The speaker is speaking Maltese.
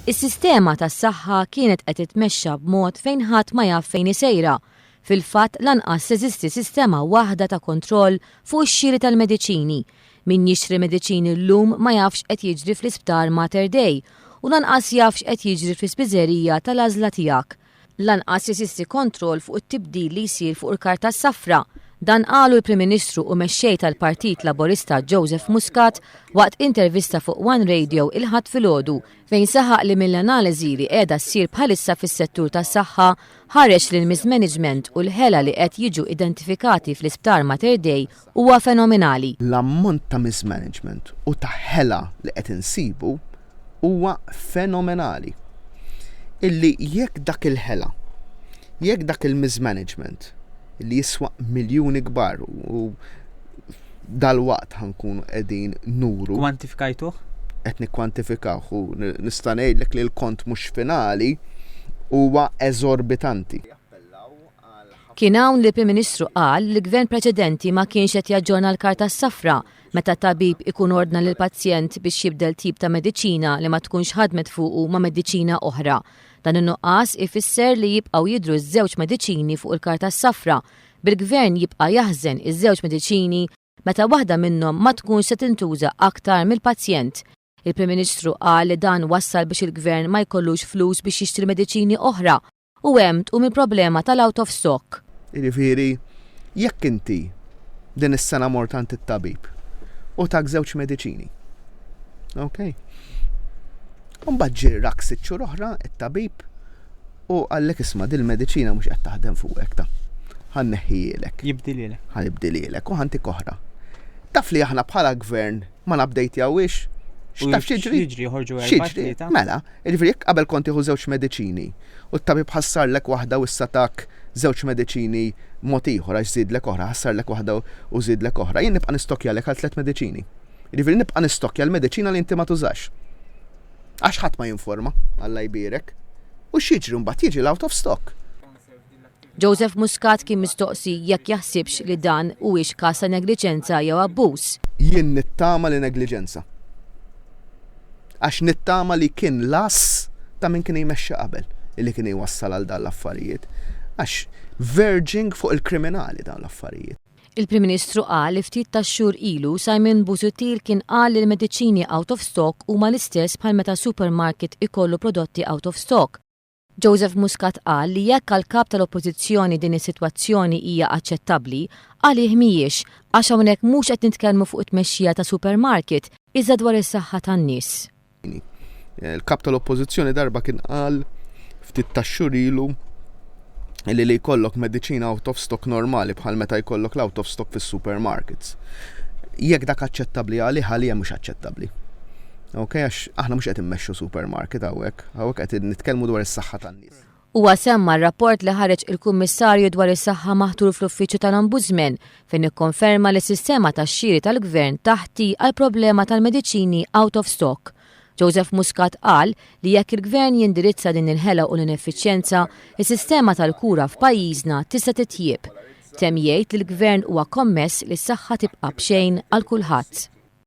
Is-sistema tas-saħħa kienet qed titmexxa b'mod fejn ħadd ma jaf fejn hi sejra. Fil-fatt lanqas teżisti sistema waħda ta' kontroll fuq ix-xiri tal-mediċini. Min jixtri mediċini llum ma jafx x'qed jiġri fl-isptar Mater Dei u lanqas jaf x'qed jiġri fl-ispiżerija tal-għażla tiegħek. Lanqas jeżisti kontroll fuq it-tibdil li jsir fuq il-karta s-safra. Dan qalu l-Prim Ministru u Mexxej tal-Partit Laburista Joseph Muscat waqt intervista fuq One Radio il-Ħadd filgħodu fejn saħaq li mill-analiżi li qiegħda ssir bħalissa fis-settur tas-saħħa ħareġ li l-mismanagement u l-ħela li qed jiġu identifikati fl-Isptar Mater Dei huwa fenomenali. L-ammont ta' mismanagement u ta' ħela li qed insibu huwa fenomenali. Illi jekk dak il-ħela, jekk dak il-mismanagement li jiswa miljuni kbar u dal-waqt ħankunu qegħdin nuru. Kwantifikajtuh? Qed nikkwantifikawh u nista' ngħidlek li l-kont mhux finali huwa eżorbitanti. Kien hawn li l-Prim Ministru qal li l-Gvern preċedenti ma kienx qed jaġġorna l-karta s-safra meta tabib ikun ordna lil pazjent biex jibdel tip ta' mediċina li ma tkunx ħadmet fuqu ma' mediċina oħra. Dan in-nuqqas ifisser li jibqgħu jidhru ż-żewġ mediċini fuq il-karta s-safra, bil-Gvern jibqa' jaħżen iż-żewġ mediċini meta waħda minnhom ma tkunx se tintuża aktar mill-pazjent. Il-Prim Ministru qal li dan wassal biex il-Gvern ma jkollux flus biex jixtri mediċini oħra u hemm tqum il-problema tal-out of stock. Jiġifieri, jekk inti din is-sena mort għand it-tabib u tak żewġ mediċini. Ok? Mbagħad ġie rak sitt xhur oħra it-tabib u qallek isma' dil-mediċina mhux qed taħdem fuqek ta' ħa nneħħihielek. Jibdilhielek. Ħa nibdilhielek u ħa ntik oħra. Taf li aħna bħala gvern ma nabdejtjawhiex? X'taf x'jiġri? X'jiġri joħorġu erba' tlieta. Mela, Jiġifieri jekk qabel kont tieħu żewġ mediċini u t-tabib ħassarlek waħda u issa tak żewġ mediċini mod ieħor għax żiedlek oħra, ħassarlek waħda u żiedlek oħra, jien nibqa' nistokkjalek għal tlett mediċini. Jiġifieri nibqa' nistokkja l-mediċina li inti ma tużax. Għax ħadd ma jinforma, Alla jbierek. U x'jiġri mbagħad? Jiġi l-out of stock. Joseph Muscat kien mistoqsi jekk jaħsibx li dan huwiex każ ta' negliġenza jew abbuż. Jien nittama li negliġenza. Għax nittama li kien l-għażż ta' min kien jmexxi qabel illi kien jwassal għal dan l-affarijiet. Għax verging fuq il-kriminali dawn l-affarijiet. Il-Prim Ministru qal li ftit tax-xhur ilu Simon Busuttil kien qal li l-mediċini out of stock huma l-istess bħal meta supermarket ikollu prodotti out of stock. Joseph Muscat qal li jekk għall-Kap tal-Oppożizzjoni din is-sitwazzjoni hija aċċettabbli, għalih mhijiex, għax hawnhekk mhux qed nitkellmu fuq it-tmexxija ta' supermarket, iżda dwar is-saħħa tan-nies. Il-Kap tal-Oppożizzjoni darba kien qal ftit tax-xhur ilu li li jkollok mediċina out of stock normali bħal meta jkollok l-out of stock fis-supermarkets. Jekk dak aċċettabbli għalih, għalija mhux aċċettabbli. Ok, għax aħna mhux qed immexxu supermarket hawnhekk, hawnhekk qed nitkellmu dwar is-saħħa tan-nies. Huwa semma r-rapport li ħareġ il-Kummissarju dwar is-Saħħa maħtur fl-Uffiċċju tal-Ombudsman fejn ikkonferma li s-sistema tax-xiri tal-Gvern taħti għall-problema tal-mediċini out of stock. Joseph Muscat qal li jekk il-Gvern jindirizza din il-ħela u l-ineffiċjenza, is-sistema tal-kura f'pajjiżna tista' titjieb. Temm jgħid li l-Gvern huwa kommess li s-saħħa tibqa' b'xejn għal kulħadd.